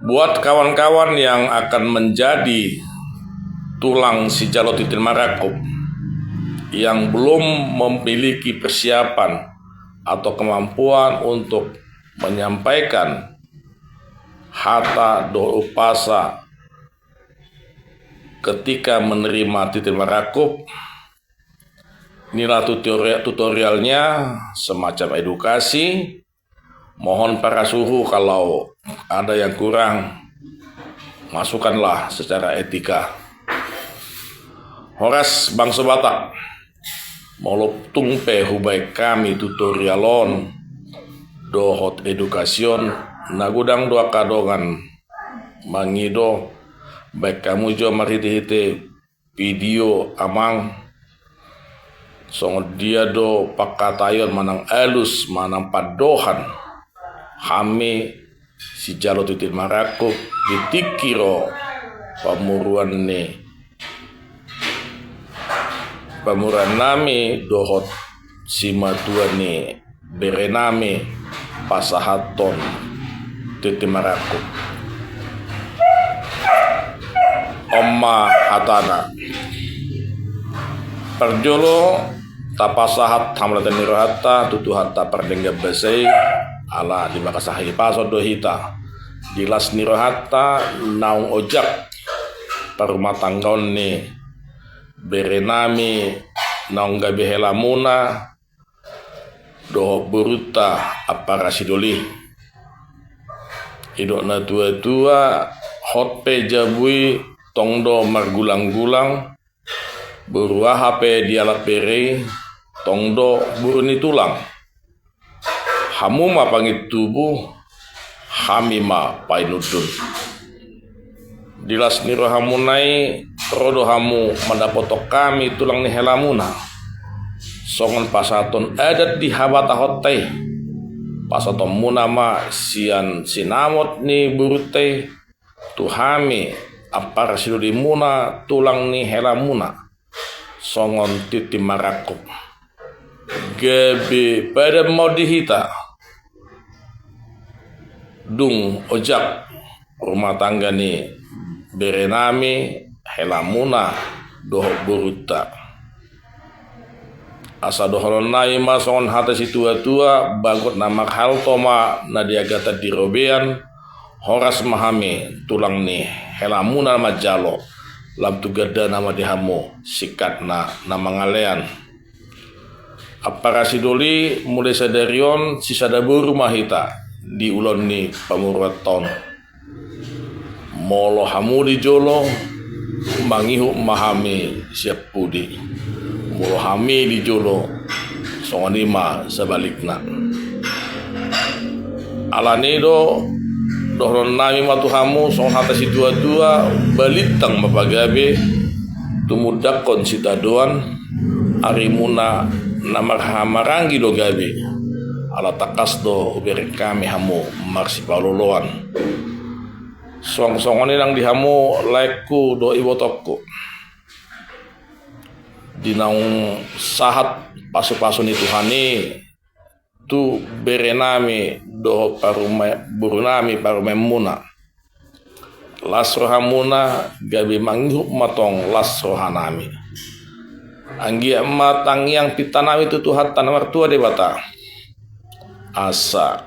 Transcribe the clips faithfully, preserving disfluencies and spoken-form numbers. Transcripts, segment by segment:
Buat kawan-kawan yang akan menjadi tulang sijalo tintin marangkup, yang belum memiliki persiapan atau kemampuan untuk menyampaikan hata dohot umpasa ketika menerima tintin marangkup, inilah tutorial, tutorialnya, semacam edukasi. Mohon parasuhu kalau ada yang kurang, masukkanlah secara etika. Horas bangso Batak, molo tung pe hubaen hami tutorial on dohot edukasi on, na godang do angka dongan mangido, baen hamu jo marhite-hite video amang, songon dia do pangkataion manang alus manang pandohan hami sijalo tintin marangkup di tingki ro pamoruon ni pamoruon nami dohot simatua ni bere nami pasahathon tintin marangkup. On ma hatana. Parjolo tapasahat hamauliateon ni rohanta tu Tuhanta pardenggan basa i, ala di bagasan hahipason do hita. Di las ni rohanta naung ojak parumatanggaon ni bere nami naung gabe helamuna dohot borunta Ampara Sidoli. Didok na tua-tua, hot pe jabu i tong do margulang-gulang, boru aha pe dialap bere i tong do boru ni tulang. Hamu ma pangintubu, hami ma painundun. Di las ni rohamuna i ro do hamu mandapothon hami tulang ni helamuna. Songon pasahathon adat di habatahonta i, pasahatonmuna ma sian sinamot ni borunta i tu hami Ampara Sidolimuna tulang ni helamuna songon tintin marangkup. Gabe padan ma on di hita dung ojak rumah tangga ni bere nami, helamuna dohot borunta. Asa dohonon nami ma songon hata situa-tua, bagot na manghalto ma na di agatan di robean. Horas ma hami tulang ni helamuna manjalo, lam tu gandana ma di hamu singkatna na mangalean. Ampara Sidoli, mulai sadari on sisada boru ma hita di ulaon ni pamoruonta on. Molo hamu di jolo, mangihut ma hami sian pudi. Molo hami di jolo, songon i ma sabalikna. Alani do dohonon nami ma tu hamu songon hata situa-tua, balintang ma pagabe tumundakhon sitadoan, arimuna na marhahamaranggi do gabe. Ala tangkas do hubereng hami hamu marsipaloloan. Suang songon i nang di hamu laengku dohot ibotongku. Di naung sahat pasu-pasu ni Tuhan i tu bere nami dohot parumaen, boru nami parumaenmuna. Las rohamuna, gabe mangihut ma tong las rohanami. Anggiat ma tangiang pintanami tu Tuhanta na martua Debata, asa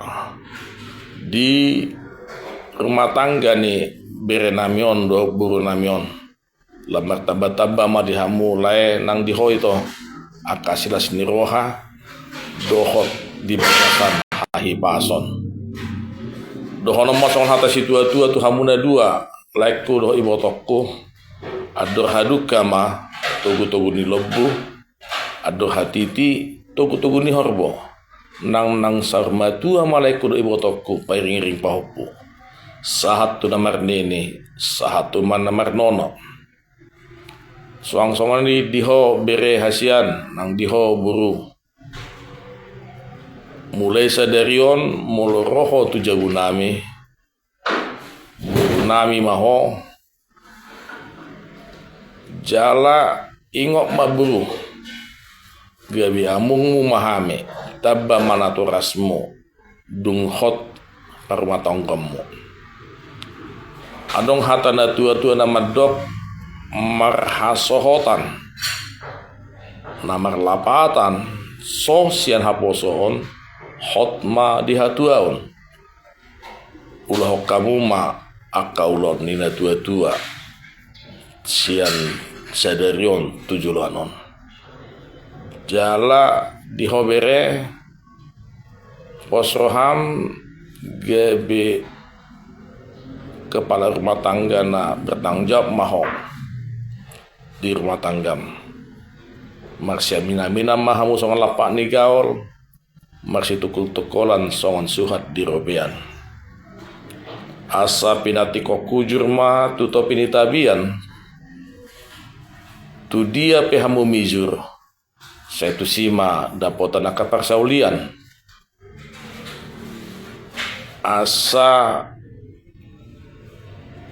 di rumah tangga ni bere nami on dohot boru nami on, lam martamba-tamba ma di hamu lae nang di ho ito angka silas ni roha dohot di bagasan hahipason. Dohonon ma songon hata situa-tua tu hamu na dua, laengku dohot ibotongku: Andor hadungka ma togu-togu ni lombu, andor hatiti togu-togu ni horbo. Nang, nang saur matua ma laengku dohot ibotongku pairing-iring pahompu. Sahat tu na marnini, sahat tu na marnono. Suang songon i di ho bere hasian, nang di ho boru. Mulai sadari on molo ro ho tu jabu nami, boru nami ma ho. Jala ingot ma boru, gabe amongmu ma hami, tamba ma natorasmu dung hot parumatanggaonmu. Adong hata na tua-tua na mandok, marhasohotan na marlapatan so sian haposoon, hot ma di hatuaon. Ulahon hamu ma angka ulaon ni na tua-tua sian sadari on tu joloan on. Jala di ho bere, pos roham gabe kepala rumah tangga na bertanggung jawab ma ho di rumah tanggam. Marsiamin-aminan ma hamu songon lampak ni gaol, marsitungkol-tungkolan songon suhat di robean. Asa pinantikhon hujur ma tu topi ni tapian, tu dia pe hamu mijur, sai tusi ma dapotan angka parsaulian. Asa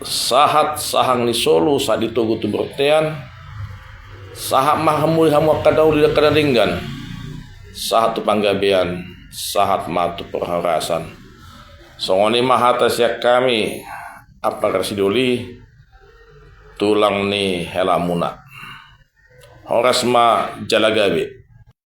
sahat sahang ni solu, sahat di togu tu bontean, sahat ma hamu, hamu angka na uli, angka na denggan, sahat tu panggabean, sahat ma tu parhorasan. Songon i ma hata sian hami, Ampara Sidoli, tulang ni helamuna. Horas ma jala gabe.